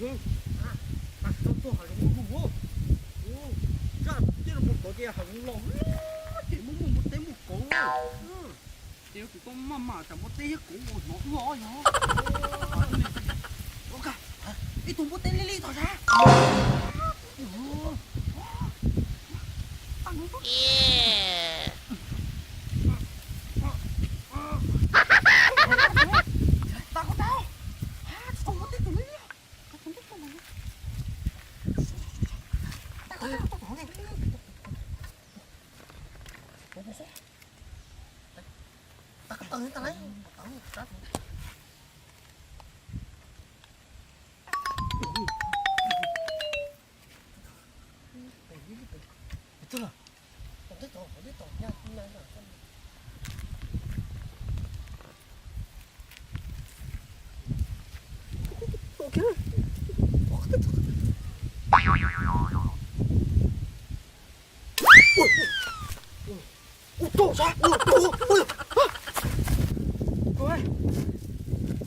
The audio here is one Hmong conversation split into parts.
Tsis tau tuaj hav zoov ub, zaj tiaj los mus tod ces hav zoov los ces muaj muaj npua teb muaj kauv. Ces yuav tsum tau maj mam tsam npua teb thiab kauv ua hnov ua yog. Ib tug npua teb li li tod sab.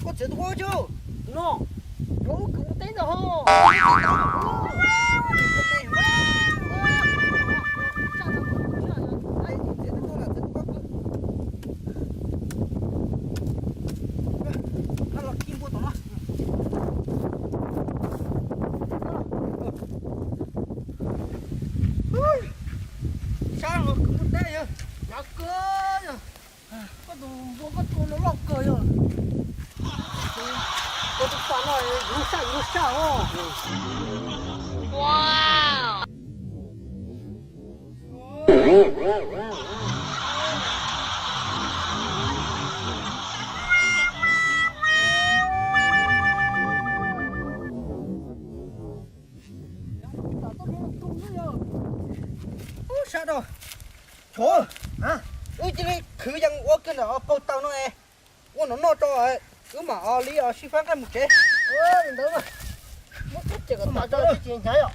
Koj txiav tus huab cub no, yuav ub kwv mus teb ntag ho. Los khi npua tom no. Sab los kwv mus teb yog hnyav kawg yog. Koj tus npua koj tua no loj kawg yog. Koj tus pas no lub saj lub saj os. Ub, sab rau. Chov, wb cia li khwv yees ua kiag ntawm qaug taws no es ua no noj tso, wb mam li sib faib nqaij mus tsev. Ntawd muab tub ces kom tas tso tsis hnyav yom.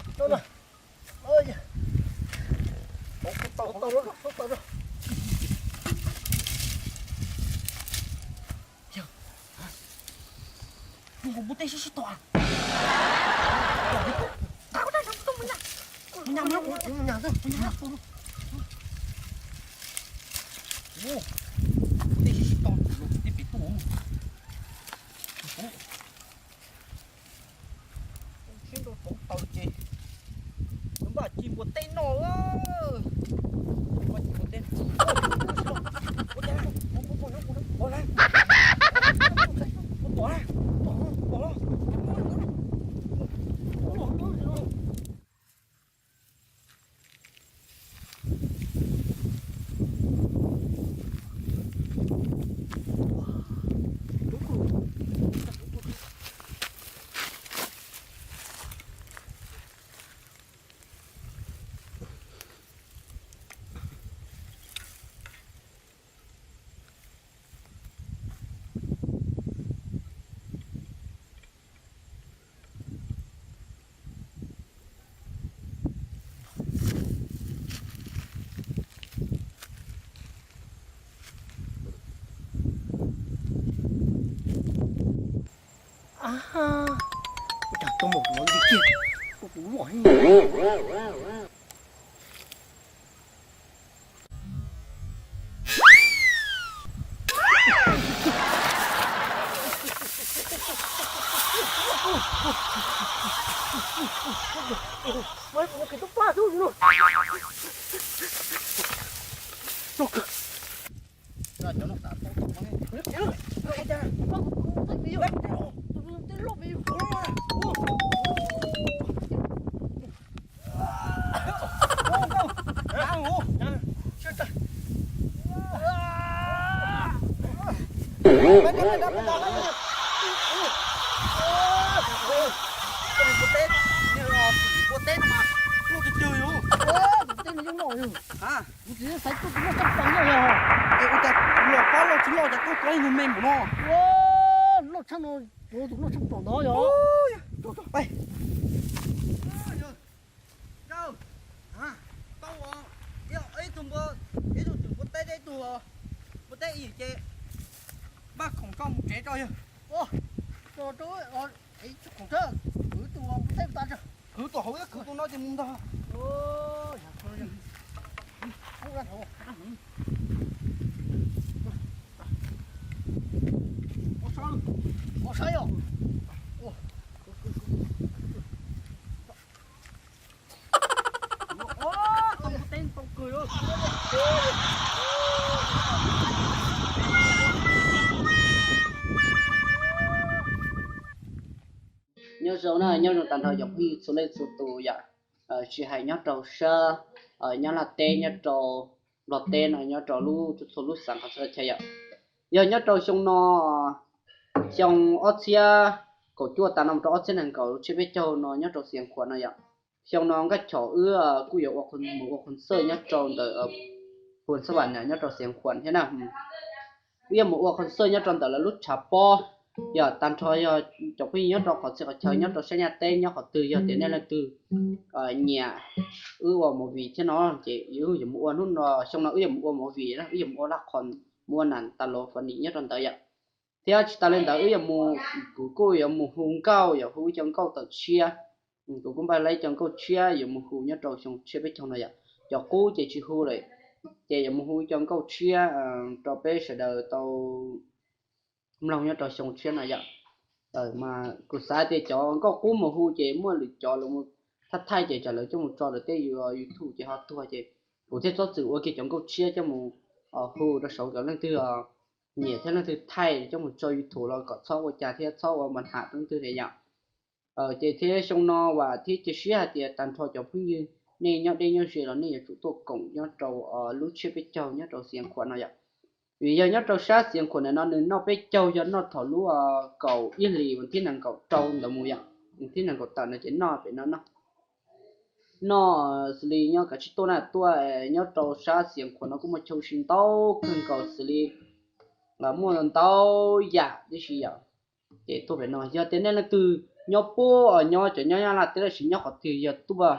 Npua teb sib sib tos. Npua teb sib sib tos, npua teb pem tuaj. Siab nrau tov taws ces npaj ci npua teb noj. Npaj ci npua teb. Ua cas tuaj mus los ntxim kiag, ua kuv loj heev. Npua teb no mas loj tiag tiag yog. Npua teb no yeej loj yog. Kuv tsis xaiv tuaj tus loj tshaj plaws nyob yog. Es ua cas los pab loj tsis loj cas koj kov ib nyuag me npaum no. Loj tshaj no, tus loj tshaj plaws ntawd yog. Tau, ib tug, ib tug twm npua teb, ib tug npua teb ib yam ces npaj khoom tso mus tsev tso yog. Tso rau, khoom tso, kwv Kwv tom hauv, kwv tus no ces mus ntag. Ua saib yog. Nyob zoo na, nyob zoo tag nrho cov phooj ywg txhua leej txhua tus yom. Tsis hais nyob rau sab, nyob Nplog teb, nyob rau Nplog teb no, nyob rau lub txhua lub xeev qhov txhia chaw yom. Yog nyob rau xyoo no, xyoo ob txhiab kaum cuaj tas no mus rau ob txhiab nees nkaum lub tsiab peb caug no nyob rau Xiav Khuam no yom. Xyoo no Nkaj Chom wb kuj yuav ua, mus ua concert nyob rau ntawm Phu Xab Vam nyob rau Xiav Khuam thiab na. Wb yuav mus ua concert nyob rau ntawm lawv lub tshav pob. Yog tag nrho yog cov phooj ywg nyob rau qhov txhia qhov chaw nyob rau sab Nyab Teb nyob qhov twg, yog tias nej leej twg nyiam wb ua movie thiab no ces wb yuav mus ua hnub no, xyoo no wb yuav mus ua movie, wb yuav mus ua laj qhos, mus ua nas tas los fo nim nyob rau ntawd yom. Thiab tsis tas li ntawd wb yuav mus, kuv kuj yuav mus hu nkauj, yuav hu ib co nkauj tawm tshiab. Kuv kuj npaj lawm ib co nkauj tshiab yuav mus hu nyob rau xyoo tshiab peb caug no yom. Cov qub ces tsis hu lawm, ces yuav mus hu ib co nkauj tshiab rau peb sawv daws tau mloog nyob rau xyoo tshiab no yom. Mas kuv xav tias cov nkauj qub mus hu ces muaj lwm cov lawv mus thaij thaij ces tsam lawv coj mus tso lawv tej YouTube ces ho tuag ces kuv thiaj txhob txwm ua kiag cov nkauj tshiab coj mus hu rau saud kom leej twg nyiam thiab leej twg thaij coj mus tso YouTube los kom txhob ua cas thiab txhob ua npa nham rau leej twg li yom. Ces thiab xyoo no vam thiab cia siab hais tias tag nrho cov phooj ywg nej nyob deb nyob ze los nej yuav tsum tuaj koom nyob rau lub tsiab peb caug nyob rau Xiav Khuam no yom. Vim yog nyob rau sab Xiav Khuam ntawm no nws noj peb caug yog noj thaum lub kaum ib hlis vas thib nees nkaum rau ntawd mus yom, vas thib nees nkaum tawm no ces noj pem no no. Noj xws li nyob kav tsij tuaj na, tuaj nyob rau sab Xiav Khuam no kuj muaj chaw ua si ntau kawg nkaus xws li muaj ntau yam tib si yom. Ces tuaj pem no yog tias nej leej twg nyob puag nyob cov nyob Nyab Laj teb los sis nyob qhov twg yog tuaj,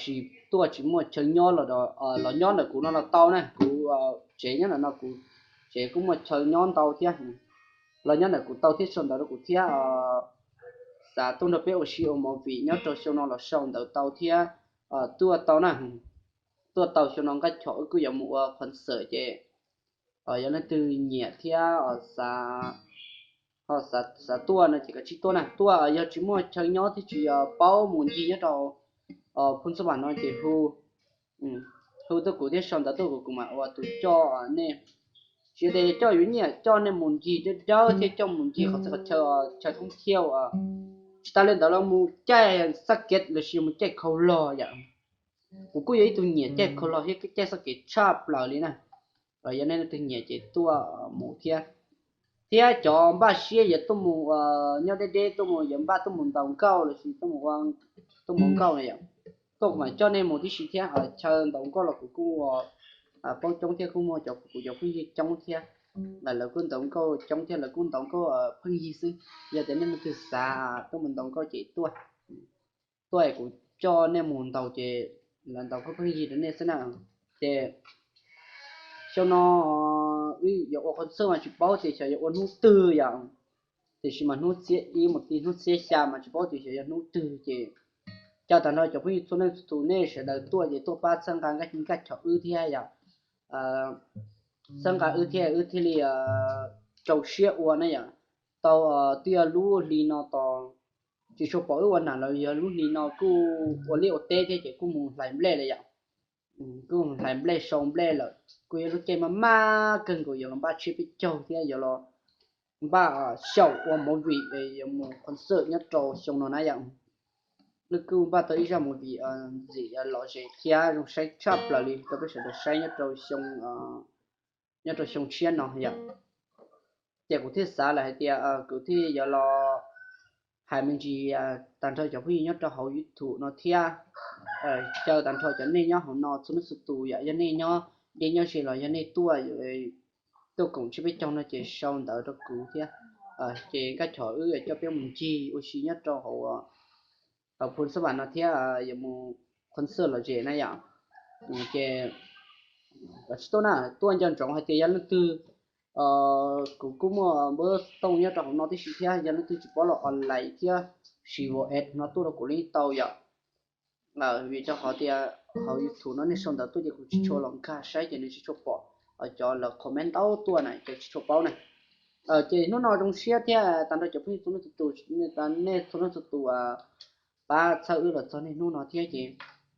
sis tuaj tsis muaj chaw nyob los, los nyob ntawm kuv no los tau na, kuv tsev nyob ntawm no, kuv tsev kuj muaj chaw nyob ntau thiab. Los nyob ntawm kuv tau thiab, sau ntawv rau kuv thiab, xav tuaj nrog peb ua si ua movie nyob rau xyoo no los sau ntawv tau thiab, tuaj tau na. Tuaj tau xyoo no Nkaj Chom wb kuj yuav mus ua concert ces yog leej twg nyiam thiab ho xav tuaj no ces kav tsij tuaj na. Tuaj yog tsis muaj chaw nyob thiab tsis paub mus ncig nyob rau Phu Xab Vam no ces hu, hu tuaj kuv thiab sau ntawv tuaj kuv, kuv mam ua tus coj nej. Tsis tias coj yuav nyiam coj nej mus ncig dawb dawb thiab coj mus ncig qhov txhia qhov chaw, chaw thoob thiaj. Tsis tas li ntawd los mus caij xab kev los sis mus caij khau log yom. Kuv kuj yog ib tug nyiam caij khau log thiab caij xab kev tshaj plaws li na. Yog nej leej twg nyiam ces tuaj mus thiab. Thiab cov npaj siab yuav tuaj mus, nyob deb deb tuaj mus, yuav npaj tuaj mus ntaus nkauj los sis tuaj mus nkauj na yom, tuaj kuv mam coj nej mus tib si thiab. Chaw ntaus nkauj los kuv kuj paub coob thiab kuj muaj cov kuv cov phooj ywg coob thiab. Lawv kuj ntaus nkauj coob thiab, lawv kuj ntaus nkauj pheej yig xwb. Yog tias nej leej twg xav tuaj mus ntaus nkauj ces tuaj, tuaj kuv coj nej mus ntaus ces lawv ntaus nkauj pheej yig rau nej xwb na. Ces xyoo no wb yuav ua qhov xwb mas tsis paub tias xyov yuav ua hnub twg yom. Tiam sis mas hnub xiab ib mus ti hnub xiab xya mas tsis paub tias xyov yog hnub twg ces caw tag nrho cov phooj ywg txhua leej txhua tus nej sawv daws tuaj ces tuaj pab txhawb nqa Nkaj Chom wb thiab yom. Txhawb nqa wb thiab wb thiaj li rau siab ua na yom. Tau twb yog lub hli no tos, tsis tshua pom wb ua nam los yog lub hli no kuj ua liaj ua teb thiab ces kuj mus hlais nplej lawm yom. Kuj hlais nplej sau nplej lawm, kuj yog lub caij maj maj kawg nkaus yuav los npaj tsiab peb caug thiab yuav los npaj xyaum ua movie yuav mus concert nyob rau xyoo no na yom. Lawv kuj npaj tau ib zaj movie ntxim lom zem thiab zoo saib tshaj plaws li rau peb sawv daws saib nyob rau xyoo, nyob rau xyoo tshiab no yom. Ces kuv thiaj xav lawm hais tias kuv thiaj yuav los hais me ntsis tag nrho cov phooj ywg nyob rau hauv YouTube no thiab. Caw tag nrho cov nej nyob hauv no txhua leej txhua tus yom, yog nej nyob deb nyob ze los yog nej tuaj, tuaj koom tsiab peb caug no ces sau ntawv rau kuv thiab. Ces Nkaj Chom wb coj peb mus ncig ua si nyob rau hauv, hauv Phu Xab Vam no thiab yuav mus concert lom zem na yom. Ces tsis tuaj na, tuaj nco ntsoov hais tias yog leej twg, kuv kuj muaj npawb tooj nyob rau hauv no tib si thiab, yog leej twg tsis paub los online thiab siv WhatsApp no tuaj rau kuv li tau yom. Vim rau qhov tias hauv YouTube no nej sau ntawv tuaj ces kuv tsis tshua los nkag saib ces nws tsis tshua pom, cov lawv comment ntau tuaj na ces tsis tshua paub na. Ces hnub no zoo siab thiab tag nrho cov phooj ywg txhua leej txhua tus, nej txhua leej txhua tus pab txhawb wb los txog niaj hnub no thiab ces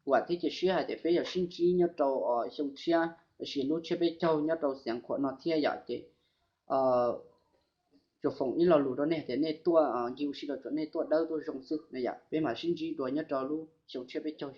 kuv vam thiab cia siab hais tias peb yuav sib ntsib nyob rau xyoo tshiab lossis lub tshiab peb caug nyob rau Xeev Khuam no thiab yom. Ces tsuas foom ib lo lus rau nej tias nej tuaj ncig ua si los tsuas nej tuaj dawb tuaj zoo xwb na yom, peb mam sib ntsib dua nyob rau lub xyoo tshiab peb caug